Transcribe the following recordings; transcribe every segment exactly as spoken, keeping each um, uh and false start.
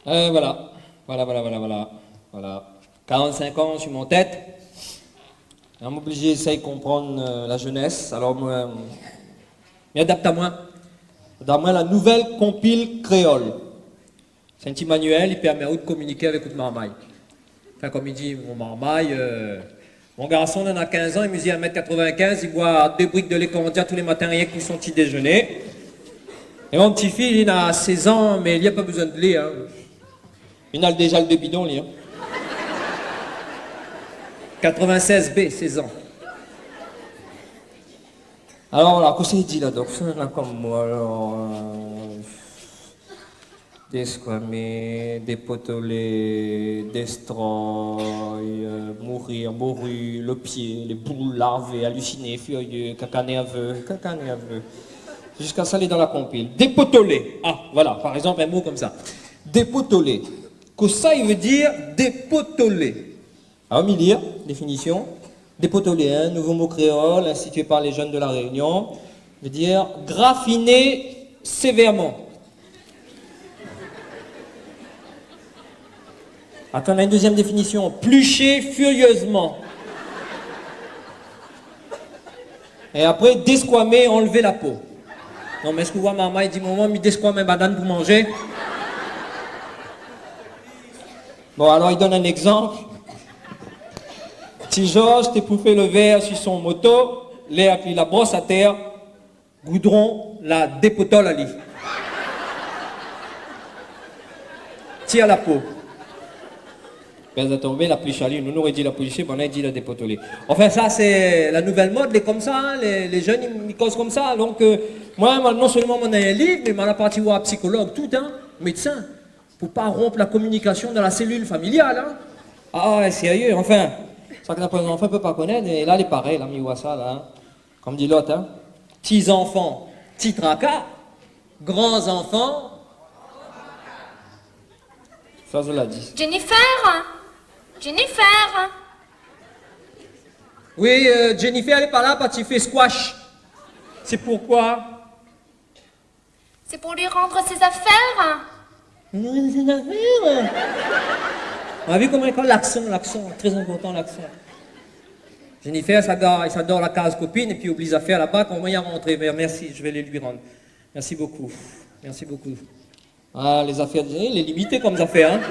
Euh, voilà. Voilà, voilà, voilà, voilà. Voilà. Quarante-cinq an su mon tèt. La mi oblizé éséy konprann, euh, la jenès. Alor, moin, mi adapt amoin. Donn amoin la nouvèl konpil kréol. Sé in ti manuèl, i pèrmé aou de kominiké avèk out marmay. Anfin, kom i di mon marmay, euh, mon garson néna kinz an, i mezir un mètre quatre-vingt-quinze, i boir dé brik de lé Candia tou lé matin, rienk pou son ti déjeuner. É mon ti fi, li néna sèz an, mé li la pa bezoin de li, hein. Li néna déza le dé bidon, li, hein. Quatre-vingt-seize B, sèz an. Alor, voilà, kosa i di la, donk, sa, la, kom mo, alor, euh, déskwamé, dépotolé, déstroy, euh, mourir, moru, le pied, les boules, larvé, halluciné, furieux, kaka nèrveu, kaka nèrveu. Ziska sa, lé dan la konpil. Dépotolé. Ah, voilà, par exemple, un mot comme ça. Dépotolé. Kosa i vé dir dépotolé ? Alor, mi lir, définition. Dépotolé, un nouveau mot créole institué par les jeunes de La Réunion, veut dire graffiner sévèrement. Attends, on a une deuxième définition. Plucher furieusement. É apré, déskwamé, enlever la peau. Non, mé èske ou voi, marmay i di, momon, mi déskwam in banane pou manzé. Bon, alor, i donn in égzanp. Ti Georges té pou fé le vèr su son moto, lèr ke li la bros atèr, goudron la dépotol ali. Tir la peau. Bin, sa tonbé, la plis ali, nou noré di la plis, banna i di la dépotolé. Anfin, sa, sé la nouvèl mod, lé komsa, hein, lé, lé jenn, i, i koz komsa. Donk, euh, moin, moin, non sèlman moin néna in liv, mé moin la parti voir psikolog, tout, hein, médsin, pou pa ronp la kominikasion dan la sélil familial, hein. Ah, ouais, sérié, anfin. Sak na pa zanfan i pé pa konèt, é la, lé parèy, la, mi voi sa, la, hein. Kom di lot, hein. Ti zanfan, ti traka. Gran zanfan. Sa, zot la di. Jennifer ! Jennifer ! Oui, euh, Jennifer, lé pa la, parti fé squash. C'est pourquoi ? C'est pour lui rendre ses affaires. Ses affaires. Ou la vi koman i koz laksan, laksan, très important, laksan. Jennifer, sa dor, sa dor la kaz kopine, épi oubli zafèr laba, koman i sa rant ? Mé merci, je vais les lui rendre. Merci beaucoup. Merci beaucoup. Ah, les affaires, eh, lé limité kom zafèr, hein.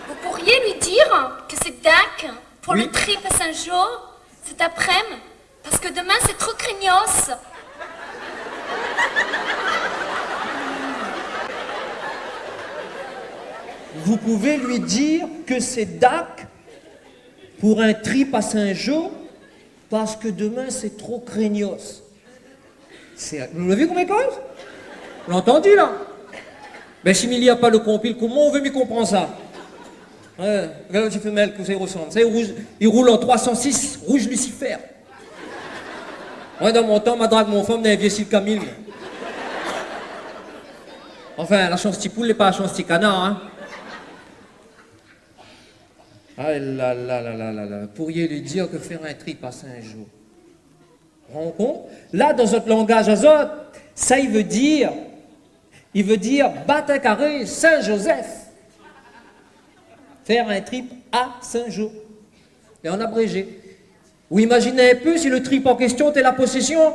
Vous pourriez lui dire que ses dacs pour le trip à Saint-Jean, cet après-midi, parce que demain, c'est trop craignos. Vous pouvez lui dire que ses dacs pour un trip à Saint-Jean, parce que demain, c'est trop craignos. Sé, nou la vi koman i koz ? Ou la antandi, la ? Bin, si mi lir pa le konpil, koman ou vé mi konpran sa ? Ouais, regard ti fémèl, kosa i resanm. Sa, i roul, i roul an trois cent six, rouz Lucifer. Moin, dan mon tan, ma drag mon fanm dan in vié sil Camille, moin. Anfin, la shans ti poul, lé pa la shans ti kanar, hein. Ah là là là là là là, pourriez lui dire que faire un trip à Saint-Jean. Rann kont ? La, dan zot langaz azot, sa i vé dir, i vé dir bat in karé Saint-Joseph. Faire un trip à Saint-Jean. É an abrézé. Ou imazine in pé si le trip an késtion té la posésion.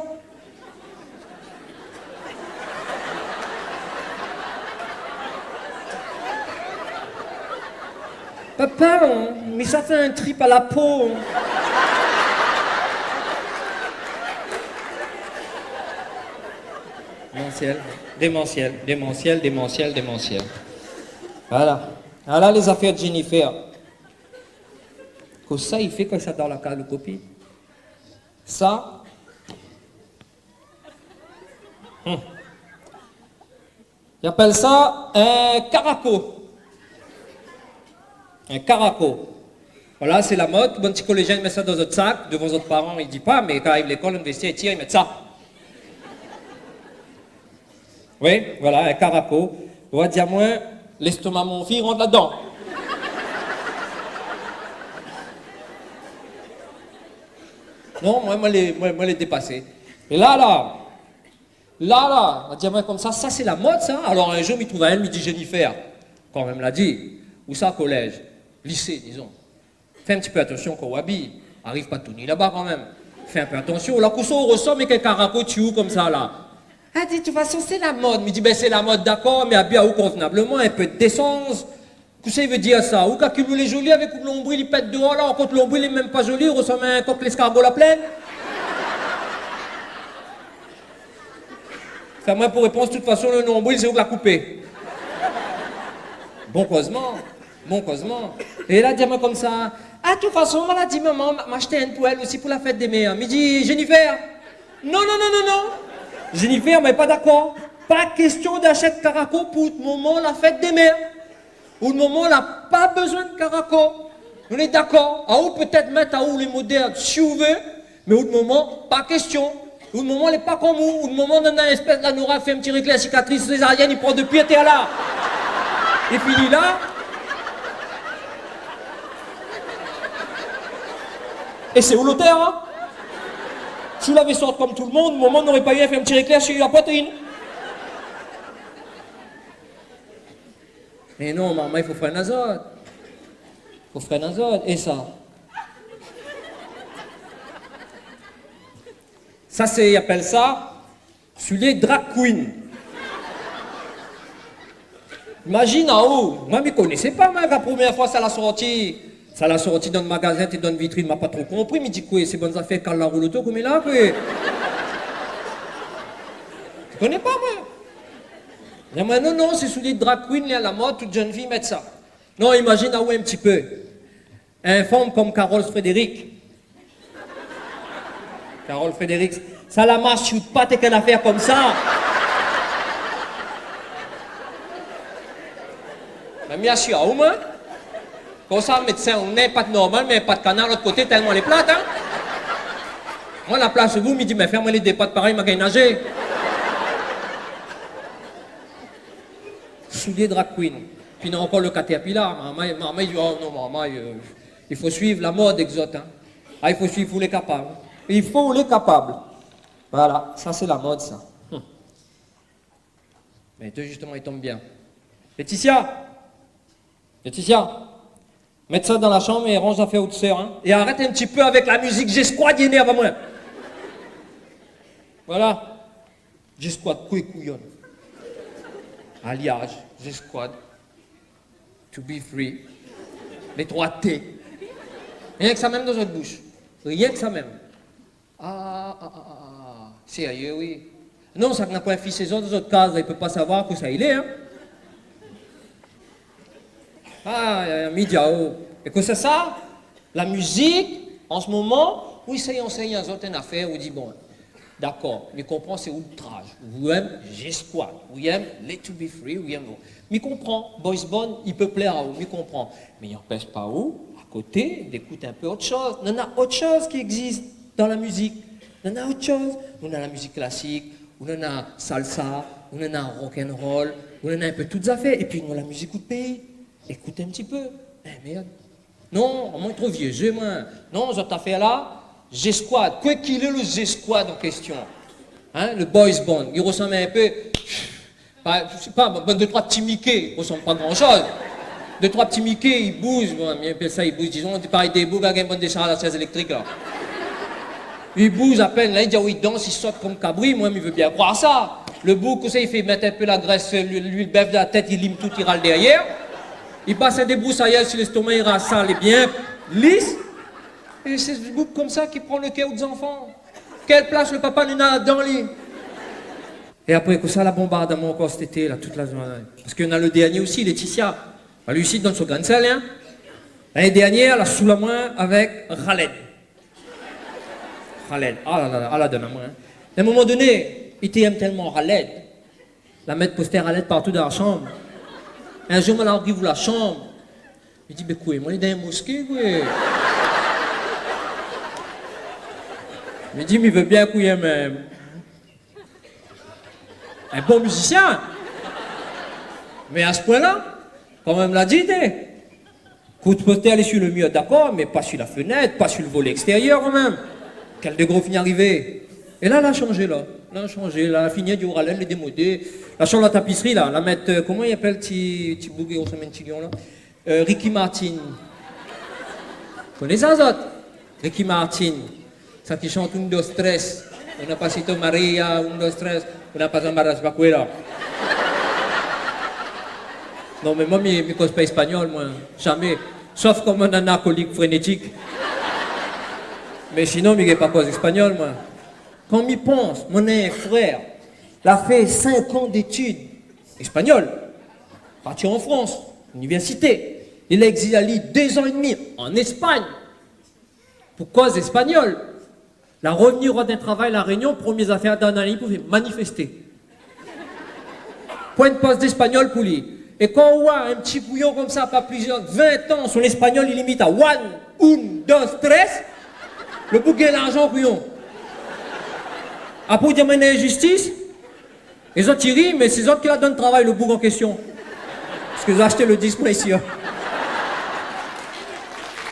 Papa, hein, mi sa fé in trip à la peau. Démansièl, démansièl, démansièl, démansièl, démansièl. Voilà. Voilà les affaires de Jennifer. Kosa i fé kan sa dor la kaz le kopine ? Sa, hmm. I apèl sa in karako. In karako. Voilà, sé la mod. Bann ti kolézien i mèt sa dan zot sak, dovan zot paran, i di pa, mé kan i ariv lékol, inivèrsitèr, i tir, i mèt sa. Oui, voilà, in karako. Ou va dir amoin, lèstoma mon fi i rant ladan. Non, moin, moin lé, moin, moin lé dépasé. É la, la, La, la, la di amoin konmsa, sa sé la mod sa. Alor in zour, mi trouv aèl, mi di : « Jennifer, kan mèm, la di, ousa, kolèz, lisé, dizon, fé in ti pé atansion kan ou abiy, ariv pa tout ni laba kan mèm. Fé in pé atansion, la kousa ou resort èk in karako dsi ou konmsa la. » « A, di, tout fason, sé la mod. » Mi di : « Bin, sé la mod, dakor, mé abiy aou konvnabloman, in pé d'désanz. » « Kosa i vé dir sa ? Ou ka kil ou lé zoli avèk out lonbril i pèt déor la, ankor out lonbril lé mèm pa zoli, ou resanm in kok léskargo la plèn. » Sa, moin, pou répons, tout fason, lo lonbril, sé ou ki la koupé. Bon kozman, bon kozman. É la di amoin konmsa : « A, tout fason, moin la di momon ma, ma ashté inn pou èl osi pou la fèt dé mèr. » Mi di : « Jennifer, non, non, non, non, non. Jennifer, moin pa dakor. Pa késtion d'ashèt karako pou out momon la fèt dé mèr. Out momon la pa bezoin karako. Nou lé dakor. Aou, pétèt, mèt aou lé modèrn si ou vé, mé out momon, pa késtion. Out momon lé pa konm ou. Out momon néna in éspès d'anorak, fé in ti réklèr sikatris sézarièn, i pran dé pié atèr la. I fini la. É sé ou lotèr, in ? Si ou lavé sort konm tout lo moun, momon noré pa u in fé in ti réklèr si la poitrine. » Mé non, momon, i fo frèn azot. Fo frèn azot. É sa ? Sa sé, i apèl sa soulié drag queen. Imazine aou, moin, mi koné pa, moin, la promièr foi sa la sorti. Sa la sorti dan lo magazin, té dan in vitrine, ma pa tro konpri, mi di : « Koué, sé bann zafèr kal la roul oto, koméla, koué ? » Mi koné pa, moin. Mé moin, non, non, sé soulié drag queen, lé a la mod, tout jenn fiy i mèt sa. Non, imazine aou in ti pé. In fanm konm Carole Frédéric. Carole Frédéric, sa la marsh si out pat èk in afèr konmsa. Mé mi asir aou, moin. Konmsa, médsin, ou néna in pat normal, mé in pat kanar lot koté, tèlman lé plat, in. Moin, la plas de ou, mi di : « Mé fé amoin lé dé pat parèy, ma gingn nazé. » Soulié drag queen. Pi néna ankor lo Caterpillar. Momon, momon, i di : « Oh non, momon, euh, i fo suiv la mod, èk zot, in. A, i fo suiv, fo lé kapab. I fo lé kapab. » Voilà, sa sé la mod, sa. Hmm. Mé té, zistoman, i tonm bien. Laetitia ! Laetitia ! Mèt sa dan la shanm é ranz zafèr out sèr, in. É arèt in ti pé avèk la mizik G-Squad, i énèrv amoin. Voilà. G-Squad, koué kouyon. Alias G-Squad. To be free. Lé troi T. Rienk sa mèm dan zot boush. Rienk sa mèm. Ah, ah, ah, ah, ah. Sérié, oui. Non, sak na poin fiy sézon dan zot kaz la, i pé pa savoir kosa i lé, in. Ah, ya, ya, média, oh. É kosa sa ? La mizik, an se moman, ou i éséy ansèy azot in afèr, ou di, bon, dakor, mi konpran, sé out traz. Ou èm G-Squad, ou èm Let to be free, ou èm, bon. Mi konpran, boys band, i pé plèr aou, mi konpran. Mé i anpèsh pa ou, a koté, d'ékout in pé ot shoz. Nana ot shoz ki égzis dan la mizik. Nana ot shoz. Ou nana la mizik klasik, ou nana salsa, ou nana rock and roll, ou nana in pé tout zafèr. Épi nana la mizik out péi. Ékout in ti pé. Eh, mèrd. Non, moin, tro vié zé, moin. Non, zot afèr la, G-Squad. Koué ki lé lo G-Squad an késtion ? In, lo boys band. I resanm in pé, pa, mi sé pa, bann dé troi ti Mickey, i resanm pa gran shoz. Dé troi ti Mickey, i bouz, bon, mi apèl sa i bouz, dizon, sé parèy dé boug avèk in bann dé sar a la sèz éléktrik, la. I bouz apèn, la, i di, ah oui, i dans, i sot konm kabri, moin, mi vé bien kroir sa. Lo boug, kosa i fé, mèt in pé la grès, luil, luil bèf dan la tèt, i lim tout, i ral dèrièr. I pas in débrousayaz si léstoma, i ras sa, lé bien lis. É sé dé boug konmsa ki pran lo kèr out zanfan. Kèl plas lo papa néna dan li ? É apré, kosa la bonbard amoin ankor sèt été la, tout la zourné. Parske nana lo dèrnié osi, Laetitia. Alé osi dan son grin sèl, in. Lané dèrnièr, la soul amoin avèk Khaled. Khaled, ah la la la, ah la donn amoin, in. A in moman doné, i té èm tèlman Khaled. La mèt postèr Khaled partou dan la shanm. In zour, moin la ariv la shanm. Mi di, mé koué, moin lé dan in moské, koué. Mi di, mi vé bien koué, mé in bon mizisien. Mé a se poin la, kan mèm, la di, té. Kout postèr lé si lo mir, dakor, mé pa si la fenèt, pa si lo volé ékstérièr, kan mèm. Kèl dégré ou fini arivé ? É la, la shanzé la. La shanzé la, fini di Oralèl, lé démodé. La shanz la tapisri la, la mèt, euh, koman i apèl ti, ti boug i rosanm in ti lion la ? Euh, Ricky Martin. Koné sa zot ? Ricky Martin. Sa ki shant un, dos, tres. Una pasito Maria, un, dos, tres. Una pasa Maria, sé pa koué la. Non, mé moin, mi, mi koz pa éspagnol, moin. Zamé. Sof kom in alkolik frénétik. Mé sinon, mi gingn pa koz éspagnol, moin. Kan mi pans, mon frèr la fé sink an d'étid éspagnol, parti an Frans, inivèrsité. Li la égzizé ali dé zan é dmi an Éspagne. Pou koz éspagnol. La revni, rod in travay La Rényon, promié zafèr dan ali pou fé manifesté. Poin pos d'éspagnol pou li. É kan ou oi in ti kouyon konmsa, pa plizièr, vin an, son éspagnol i limit a one, un, dos, tres, lo boug gingn larzan, kouyon. Apré ou di amoin néna inzistis. É zot i ri, mé sé zot ki la donn travay lo boug an késtion. Parske zot la ashté lo disk pou la isi, in.